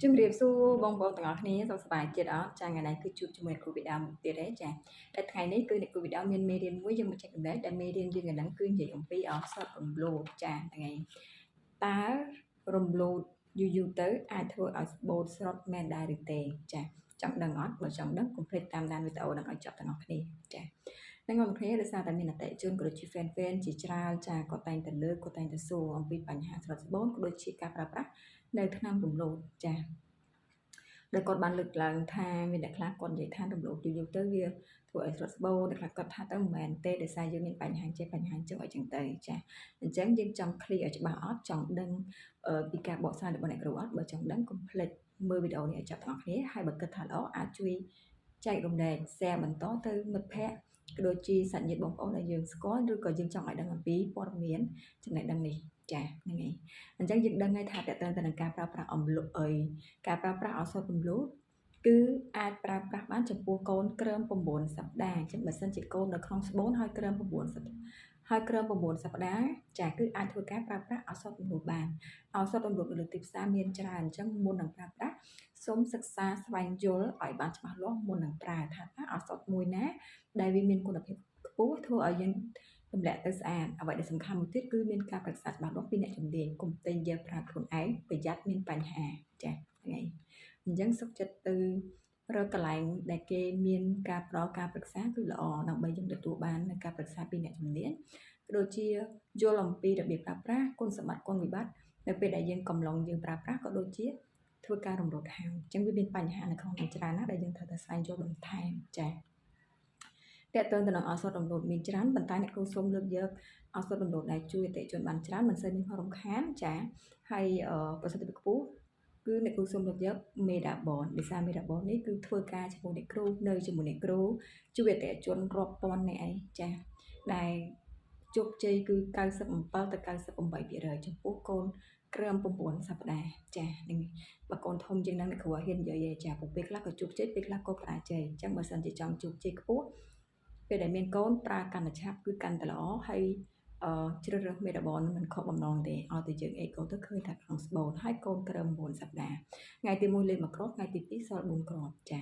ជំរាបសួរបងប្អូនទាំងអស់គ្នាសុខសប្បាយចិត្តអត់ចាថ្ងៃនេះគឺជួបជាមួយគ្រូវិដាមទៀតទេចាតែថ្ងៃនេះគឺអ្នកគ្រូវិដាមមានមេរៀនមួយយើងមកចែករំលែកដែលមេរៀនយើងថ្ងៃហ្នឹងគឺនិយាយអំពីឱសថរំលូតចាថ្ងៃតើរំលូតយូរយូរទៅអាចធ្វើឲ្យស្បូតស្រុតមែនដែរឬទេចាចង់ដឹងអត់បើចង់ដឹងកុំភ្លេចតាមដានវីដេអូហ្នឹងឲ្យចប់ទាំងអស់គ្នាចានឹងបងប្អូនដោយសារតែមានអតិថិជនក៏ដូចជា fan fan ជាច្រើនចាគាត់តែងតែលើកគាត់តែងតែសួរអំពីបញ្ហាស្រុតស្បូនក៏ដូចជាការប្រើប្រាស់នៅថ្នាំរំលូតចាដែលគាត់បានលើកឡើងថាមានអ្នកខ្លះគាត់និយាយថារំលោភយូរៗទៅវាធ្វើឲ្យស្រុតស្បូនអ្នកខ្លះគាត់ថាទៅមិនមែនទេដោយសារយើងមានបញ្ហាចេះបញ្ហាចឹងអីចឹងទៅចាអញ្ចឹងយើងចង់ clear ឲ្យច្បាស់អត់ចង់ដឹងពីការបកស្រាយរបស់អ្នកគ្រូអត់បើចង់ដឹងកុំភ្លេចមើលវីដេអូនេះឲ្យចប់ទាំងអស់គ្នាហើយបើគិតថាល្អអាចជួយចែករំលែក share បន្តទៅមិត្តភ័ក្តិក៏ដូចជាសាច់ញាតិបងប្អូនដែលយើងស្គាល់ឬក៏យើងចង់ឲ្យដឹងអំពីព័ត៌មានចំណេះដឹងនេះចាហ្នឹងហើយអញ្ចឹងយើងដឹងហើយថាតើតើទៅនឹងការប្រើប្រាស់អំលុអីការប្រើប្រាស់ឱសថរំលូតគឺអាចប្រើប្រាស់បានចំពោះកូនក្រោម9សប្តាហ៍អញ្ចឹងបើសិនជាកូននៅក្នុងស្បូនហើយក្រោម9សប្តាហ៍ហើយក្រោម9សប្តាហ៍ចាគឺអាចធ្វើការប្រើប្រាស់ឱសថរំលូតបានឱសថរំលូតនៅលើទីផ្សារមានច្រើនអញ្ចឹងមុននឹងប្រើប្រាស់សូមសិក្សាស្វែងយល់ឲ្យបានច្បាស់លាស់មុននឹងប្រើថាតើឱសថមួយណាដែលវាមានគុណភាពខ្ពស់ធ្វើឲ្យយើងទម្លាក់ទៅស្អាតអ្វីដែលសំខាន់មួយទៀតគឺមានការប្រឹក្សាច្បាស់លាស់ពីអ្នកជំនាញកុំទិញយកប្រើខ្លួនឯងប្រយ័ត្នមានបញ្ហាចាហ្នឹងហើយអញ្ចឹងសុខចិត្តទៅរកកន្លែងដែលគេមានការផ្ដល់ការប្រឹក្សាគឺល្អដើម្បីយើងទទួលបាននូវការប្រឹក្សាពីអ្នកជំនាញក៏ដូចជាយល់អំពីរបៀបប្រើប្រាស់គុណសម្បត្តិគុណវិបត្តិនៅពេលដែលយើងកំឡុងយើងប្រើប្រាស់ក៏ដូចជាធ្វើការរំលត់ហើយអញ្ចឹងវាមានបញ្ហានៅក្នុងនោះច្រើនណាស់ដែលយើងត្រូវតែស្វែងយល់បន្ថែមចា៎តើតើទៅនឹងឱសថរំលូតមានច្រើនប៉ុន្តែអ្នកគ្រូសូមលើកយកឱសថរំលូតដែលជួយអតិថិជនបានច្រើនមិនសូវមានផលរំខានចាហើយប្រសិទ្ធភាពខ្ពស់គឺអ្នកគ្រូសូមលើកយកមេដាបនដោយសារមេដាបននេះគឺធ្វើការជាមួយអ្នកគ្រូនៅជាមួយអ្នកគ្រូជួយអតិថិជនរាប់ពាន់នាក់អីចាដែលជោគជ័យគឺ97ទៅ98%ចំពោះកូនក្រោម9សប្តាហ៍ចានឹងបើកូនធំជាងហ្នឹងអ្នកគ្រូហ៊ាននិយាយចាព្រោះពេលខ្លះក៏ជោគជ័យពេលខ្លះក៏បរាជ័យអញ្ចឹងបើសិនជាចង់ជោគជ័យខ្ពស់ពេលដែលមានកូនប្រើកាន់តែឆាប់គឺកាន់តែល្អហើយអឺជ្រើសរើសមេដាបនមិនខុសបំណងទេឲ្យតែយើងអេកូទៅឃើញថាក្នុងស្បូនហើយកូនក្រោម9សប្តាហ៍ថ្ងៃទី1លេខ1គ្រាប់ថ្ងៃទី2សល់4គ្រាប់ចា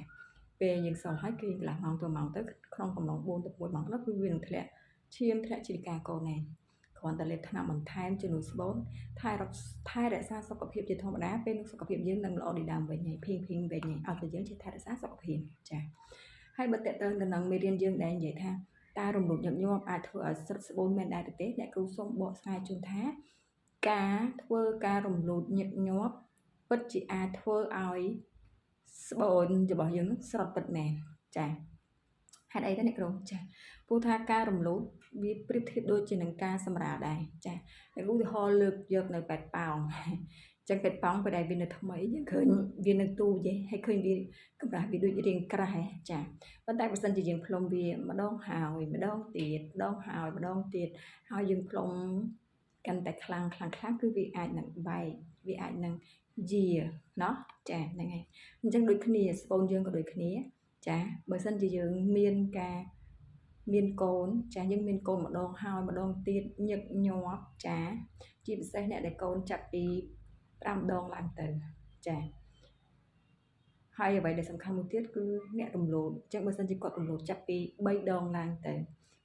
ពេលយើងសល់ហើយគេកន្លះម៉ោងទៅម៉ោងទៅក្នុងកំឡុង4ទៅ6ម៉ោងទៅគឺវានឹងធ្លាក់ឈាមធ្លាក់ជីវិកាកូនឯងគ្រាន់តែលេបថ្នាំបន្ថែមជំនួយស្បូនថែរថែរក្សាសុខភាពជាធម្មតាពេលនោះសុខភាពយើងនឹងល្អដូចដើមវិញហើយភីងភីងវិញហើយឲ្យតែយើងចេះថែរក្សាសុខភាពចាហើយបើតេទៅទៅនឹងមេរៀនយើងដែលនិយាយថាតើរំលូតញឹកញាប់អាចធ្វើឲ្យស្រុតស្បូនមែនដែរទេអ្នកគ្រូសូមបកស្រាយជូនថាការធ្វើការរំលូតញឹកញាប់ពិតជាអាចធ្វើឲ្យស្បូនរបស់យើងស្រុតពិតមែនចាហេតុអីទៅអ្នកគ្រូចាព្រោះថាការរំលូតវាប្រៀបធៀបដូចជានឹងការសម្រាលដែរចាអ្នកឧទាហរណ៍លើកយកនៅប៉ែតប៉ោងចឹងពេទ្យប៉ោងពេលដែលវានៅថ្មីយើងឃើញវានៅទូចឯងហើយឃើញវាកម្រាស់វាដូចរាងក្រាស់ហ៎ចាប៉ុន្តែបើសិនជាយើងផ្លុំវាម្ដងហើយម្ដងទៀតម្ដងហើយម្ដងទៀតហើយយើងផ្លុំកាន់តែខ្លាំងខ្លាំងខ្លាំងគឺវាអាចនឹងបែកវាអាចនឹងយាណោះចាហ្នឹងហើយអញ្ចឹងដូចគ្នាស្បូនយើងក៏ដូចគ្នាចាបើសិនជាយើងមានការមានកូនចាយើងមានកូនម្ដងហើយម្ដងទៀតញឹកញាប់ចាជាពិសេសអ្នកដែលកូនចាប់ពី5ដងឡើងទៅចាហើយអ្វីដែលសំខាន់មួយទៀតគឺអ្នករំលោភអញ្ចឹងបើសិនជាគាត់រំលោភចាប់ពី3ដងឡើងទៅ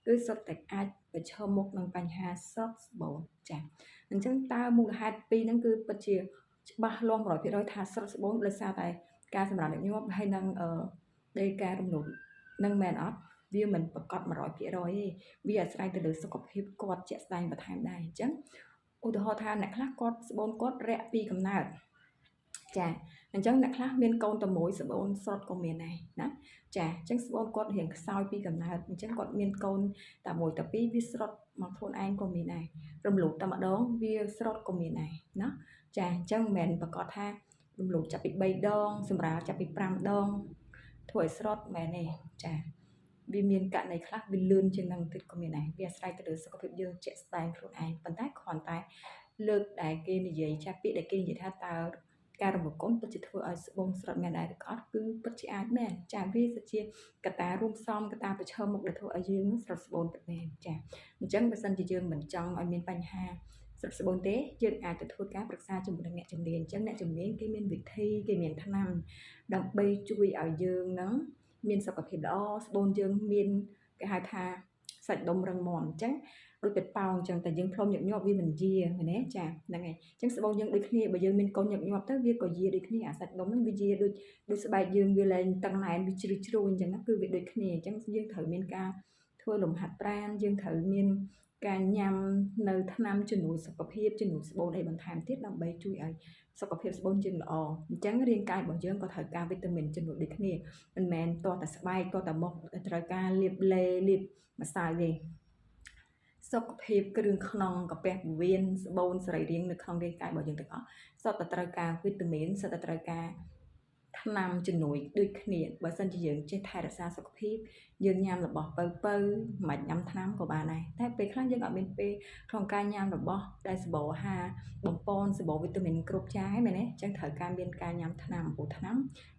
គឺសុទ្ធតែអាចប្រឈមមុខនឹងបញ្ហាសោកស្បូនចាអញ្ចឹងតើមូលហេតុពីរហ្នឹងគឺពិតជាច្បាស់លាស់100%ថាស្រត់ស្បូនដោយសារតែការសម្រាប់អ្នកញាប់ហើយនឹងអឺដោយការរំលោភនឹងមែនអត់វាមិនប្រកាស100%ទេវាអាស្រ័យទៅលើសុខភាពគាត់ជាក់ស្ដែងបន្ថែមដែរអញ្ចឹងឧទាហរណ៍ថាអ្នកខ្លះគាត់ស្បូនគាត់រាក់ពីកំណើតចាអញ្ចឹងអ្នកខ្លះមានកូនតែមួយស្បូនស្រត់ក៏មានដែរណាចាអញ្ចឹងស្បូនគាត់រៀងខ្សោយពីកំណើតអញ្ចឹងគាត់មានកូនតែមួយតែពីរវាស្រត់មកខ្លួនឯងក៏មានដែររំលោភតែម្ដងវាស្រត់ក៏មានដែរណាចាអញ្ចឹងមិនមែនប្រកាសថារំលោភចាប់ពី3ដងសម្រាលចាប់ពី5ដងធ្វើឲ្យស្រត់មែនទេចាវាមានករណីខ្លះវាលឿនជាងនឹងទៀតក៏មានដែរវាអាស្រ័យទៅលើសុខភាពយើងជាក់ស្ដែងខ្លួនឯងប៉ុន្តែគ្រាន់តែលើកដែលគេនិយាយចាពាក្យដែលគេនិយាយថាតើការរំលោភកូនពិតជាធ្វើឲ្យស្បូនស្រត់មែនដែរឬក៏អត់គឺពិតជាអាចមែនចាវាជាកត្តារួមផ្សំកត្តាប្រឈមមុខដែលធ្វើឲ្យយើងស្រត់ស្បូនពិតមែនចាអញ្ចឹងបើសិនជាយើងមិនចង់ឲ្យមានបញ្ហា ស្រុតស្បូនទេយើងអាចទៅធ្វើការប្រឹក្សាជាមួយនឹងអ្នកជំនាញអញ្ចឹងអ្នកជំនាញគេមានវិធីគេមានថ្នាំដើម្បីជួយឲ្យយើងនឹងមានសុខភាពល្អស្បូនយើងមានគេហៅថាសាច់ដុំរឹងមាំអញ្ចឹងដូចពេទ្យប៉ោងអញ្ចឹងតែយើងផ្លុំញឹកញាប់វាមិនយាមែនទេចាហ្នឹងហើយអញ្ចឹងស្បូនយើងដូចគ្នាបើយើងមានកូនញឹកញាប់ទៅវាក៏យាដូចគ្នាអាសាច់ដុំហ្នឹងវាយាដូចដូចស្បែកយើងវាលែងតឹងណែនវាជ្រឹះជ្រួញអញ្ចឹងណាគឺវាដូចគ្នាអញ្ចឹងយើងត្រូវមានការធ្វើលំហាត់ប្រាណយើងត្រូវមានការញ៉ាំនៅថ្នាំជំនួយសុខភាពជំនួយស្បូនអីបន្ថែមទៀតដើម្បីជួយឲ្យសុខភាពស្បូនយើងល្អអញ្ចឹងរាងកាយរបស់យើងក៏ត្រូវការវីតាមីនជំនួយដូចគ្នាមិនមែនតតែស្បែកតតែមុខត្រូវការលាបលេលាបម្សៅទេសុខភាពគ្រឿងក្នុងកាពះពោះវៀនស្បូនសរីរាង្គនៅក្នុងរាងកាយរបស់យើងទាំងអស់សុទ្ធតែត្រូវការវីតាមីនសុទ្ធតែត្រូវការថ្នាំជំនួយដូចគ្នាបើសិនជាយើងចេះថែរក្សាសុខភាពយើងញ៉ាំរបស់ពៅពៅមិនញ៉ាំថ្នាំក៏បានដែរតែពេលខ្លះយើងអត់មានពេលក្នុងការញ៉ាំរបស់ដែលសម្បូរអាហារបំប៉នសម្បូរវីតាមីនគ្រប់ចាយមែនទេអញ្ចឹងត្រូវការមានការញ៉ាំថ្នាំព្រោះថ្នាំ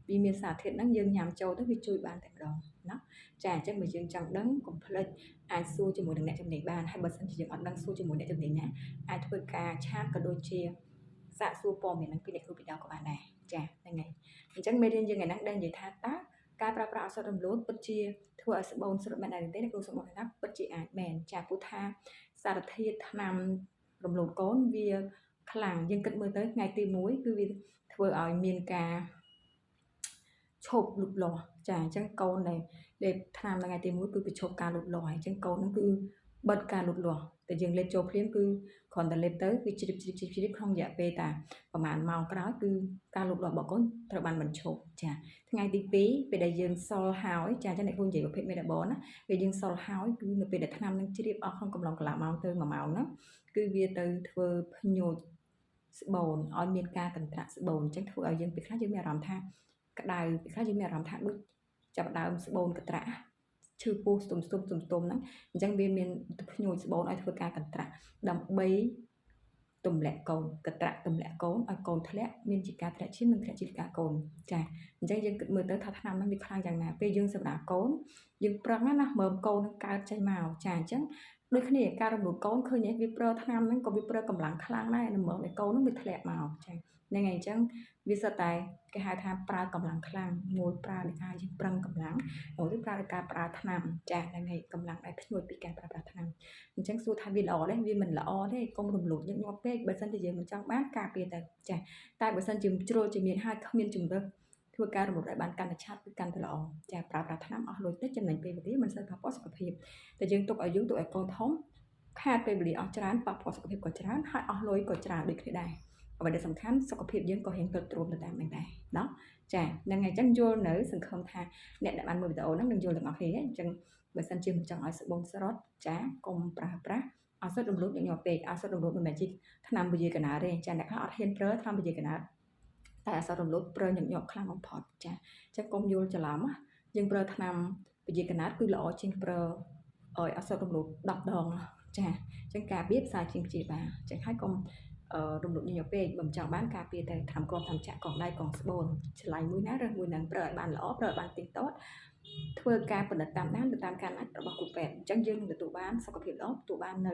វាមានសារធាតុហ្នឹងយើងញ៉ាំចូលទៅវាជួយបានតែម្ដងណាចាអញ្ចឹងបើយើងចង់ដឹងកុំភ្លេចអាចសួរជាមួយនឹងអ្នកជំនាញបានហើយបើសិនជាយើងអត់ដឹងសួរជាមួយអ្នកជំនាញណាអាចធ្វើការ chat ក៏ដូចជាសាកសួរព័ត៌មានហ្នឹងពីអ្នកគ្រូពីដងក៏បានដែរចាហ្នឹងហើយអញ្ចឹងមេរៀនយើងថ្ងៃហ្នឹងដែលនិយាយថាតើការប្រើប្រាស់ឱសថរំលូតពិតជាធ្វើឲ្យស្បូនស្រុតមែនដែរទេអ្នកគ្រូសូមบอกថាពិតជាអាចមែនចាព្រោះថាសារធាតុថ្នាំរំលូតកូនវាខ្លាំងយើងគិតមើលទៅថ្ងៃទី1គឺវាធ្វើឲ្យមានការឈប់លូតលាស់ចាអញ្ចឹងកូនដែលលេបថ្នាំថ្ងៃទី1គឺប្រឈប់ការលូតលាស់ហើយអញ្ចឹងកូនហ្នឹងគឺបិទការលូតលាស់តែយើងលេបចូលភ្លាមគឺគ្រាន់តែលេបទៅវាជ្រាបជ្រាបជ្រាបជ្រាបក្នុងរយៈពេលតាប្រហែលម៉ោងក្រោយគឺការលូតលាស់របស់កូនត្រូវបានបញ្ឈប់ចាថ្ងៃទី2ពេលដែលយើងសល់ហើយចាចឹងអ្នកគ្រូនិយាយប្រភេទមេតាបណាពេលយើងសល់ហើយគឺនៅពេលដែលថ្នាំនឹងជ្រាបអស់ក្នុងកំឡុងកន្លះម៉ោងទៅ1ម៉ោងហ្នឹងគឺវាទៅធ្វើភ្ញូចស្បូនឲ្យមានការកន្ត្រាក់ស្បូនអញ្ចឹងធ្វើឲ្យយើងពេលខ្លះយើងមានអារម្មណ៍ថាក្តៅពេលខ្លះយើងមានអារម្មណ៍ថាដូចចាប់ដើមស្បូនកន្ត្រាក់ឈឺពោះស្ទុំស្ទុំស្ទុំស្ទុំហ្នឹងអញ្ចឹងវាមានភ្ញូចស្បូនឲ្យធ្វើការកន្ត្រាក់ដើម្បីទម្លាក់កូនកត្រាក់ទម្លាក់កូនឲ្យកូនធ្លាក់មានជាការធ្លាក់ឈាមនិងធ្លាក់ជីលកាកូនចាអញ្ចឹងយើងគិតមើលទៅថាថ្នាំហ្នឹងវាខ្លាំងយ៉ាងណាពេលយើងសម្រាប់កូនយើងប្រឹងណាមើមកូននឹងកើតចេញមកចាអញ្ចឹងដូចគ្នាការរំលូតកូនឃើញវាប្រើថ្នាំហ្នឹងក៏វាប្រើកម្លាំងខ្លាំងដែរមើមឲ្យកូនហ្នឹងវាធ្លាក់មកចាហ្នឹងហើយអញ្ចឹងវាសុទ្ធតែគេហៅថាប្រើកម្លាំងខ្លាំងមួយប្រើដោយការយើងប្រឹងកម្លាំងមួយទៀតប្រើដោយការប្រើថ្នាំចាហ្នឹងហើយកម្លាំងដែលភ្ញួចពីការប្រើប្រាស់ថ្នាំអញ្ចឹងសួរថាវាល្អទេវាមិនល្អទេកុំរំលូតញឹកញាប់ពេកបើសិនជាយើងមិនចង់បានការពារទៅចាតែបើសិនជាជ្រុលជាមានហើយគ្មានជំរើសធ្វើការរំលូតឲ្យបានកាន់តែឆាប់គឺកាន់តែល្អចាប្រើប្រាស់ថ្នាំអស់លុយតិចចំណេញពេលវេលាមិនសូវប៉ះពាល់សុខភាពតែយើងទុកឲ្យយូរទុកឲ្យកូនធំខាតពេលវេលាអស់ច្រើនប៉ះពាល់សុខភាពក៏ច្រើនហើយអស់លុយក៏ច្រើនដូចគ្នាដែរអ្វីដែលសំខាន់សុខភាពយើងក៏រៀងទ្រុឌទ្រោមទៅតាមនឹងដែរណោះចាហ្នឹងហើយអញ្ចឹងយល់នៅសង្ឃឹមថាអ្នកដែលបានមើលវីដេអូហ្នឹងនឹងយល់ទាំងអស់គ្នាអញ្ចឹងបើសិនជាមិនចង់ឲ្យស្បូនស្រត់ចាកុំប្រើប្រាស់ឱសថរំលូតញឹកញាប់ពេកឱសថរំលូតមិនមែនជាថ្នាំពជាកណាទេចាអ្នកខ្លះអត់ហ៊ានប្រើថ្នាំពជាកណាតែឱសថរំលូតប្រើញឹកញាប់ខ្លាំងបំផុតចាអញ្ចឹងកុំយល់ច្រឡំណាយើងប្រើថ្នាំពជាកណាគឺល្អជាងប្រើឲ្យឱសថរំលូត10ដងចាអញ្ចឹងការពារផ្សាយជាងព្យាបាលអញ្ចឹងហើយកុំរំលូតញញពេកបើមិនចង់បានការពារតែថ្នាំគ្រាប់ថ្នាំចាក់កងដៃកងស្បូនឆ្លៃមួយណារើសមួយនឹងប្រើឲ្យបានល្អប្រើឲ្យបានទៀងទាត់ធ្វើការផលិតតាមដានទៅតាមការណាត់របស់គ្រូពេទ្យអញ្ចឹងយើងនឹងទទួលបានសុខភាពល្អទទួលបាននៅ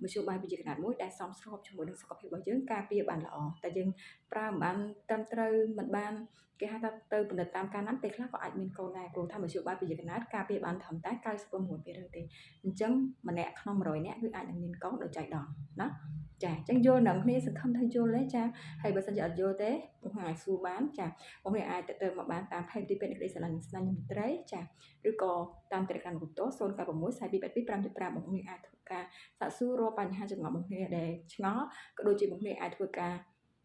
មធ្យោបាយវិទ្យាកណាត់មួយដែលសមស្របជាមួយនឹងសុខភាពរបស់យើងការពារបានល្អតែយើងប្រើមិនបានត្រឹមត្រូវមិនបានគេហៅថាទៅផលិតតាមការណាត់ពេលខ្លះក៏អាចមានកូនដែរព្រោះថាមធ្យោបាយវិទ្យាកណាត់ការពារបានត្រឹមតែ99%ទេអញ្ចឹងម្នាក់ក្នុង100នាក់គឺអាចនឹងមានកូនដោយចៃដន្យណាចាអញ្ចឹងយល់នឹងគ្នាសង្ឃឹមថាយល់ទេចាហើយបើសិនជាអត់យល់ទេបងប្អូនអាចសួរបានចាបងប្អូនអាចទៅមកបានតាមផែនទីពេទ្យនៃក្តីស្រឡាញ់ស្នាញ់មន្ត្រីចាឬក៏តាម Telegram របស់ត096 4282 5.5បងប្អូនអាចធ្វើការសាកសួររាល់បញ្ហាចម្ងល់បងប្អូនដែលឆ្ងល់ក៏ដូចជាបងប្អូនអាចធ្វើកា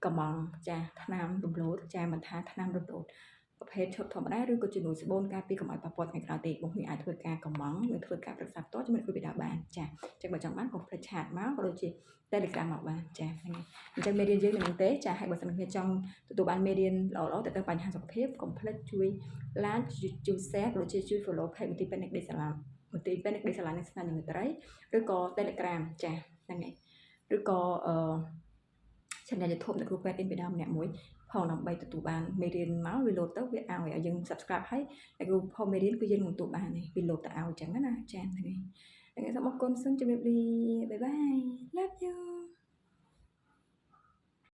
រកំងចាថ្នាំរំលោតចាមិនថាថ្នាំរំលោតប្រភេទឈុតធម្មតាឬក៏ជំនួយស្បូនការពារកុំឲ្យប៉ះពាល់ថ្ងៃក្រោយទេបងប្អូនអាចធ្វើការកំងនិងធ្វើការប្រឹក្សាផ្ទាល់ជាមួយគ្រូបិតាបានចាអញ្ចឹងបើចង់បានកុំភ្លេចឆាតមកក៏ដូចជា Telegram មកបានចាហ្នឹងហើយអញ្ចឹងមេរៀនយើងនឹងទេចាហើយបើសិនគ្នាចង់ទទួលបានមេរៀនល្អៗទៅទៅបញ្ហាសុខភាពកុំភ្លេចជួយ like ជួយ share ក៏ដូចជាជួយ follow page មន្ទីរពេទ្យនៃក្តីស្រឡាញ់មន្ទីរពេទ្យនៃក្តីស្រឡាញ់និងស្នេហ៍មិត្តរីឬក៏ Telegram ចាហ្នឹងហើយឬក៏អឺ channel YouTube អ្នកគ្រូពេទ្យអ៊ីនបេដាម្នាក់មួយផងដើម្បីទទួលបានមេរៀនមកវាលោតទៅវាឲ្យឲ្យយើង subscribe ហើយអ្នកគ្រូផុសមេរៀនគឺយើងនឹងទទួលបាននេះវាលោតទៅឲ្យអញ្ចឹងណាចាហ្នឹងហើយហ្នឹងហើយសូមអរគុណសូមជម្រាបលា bye bye, love you.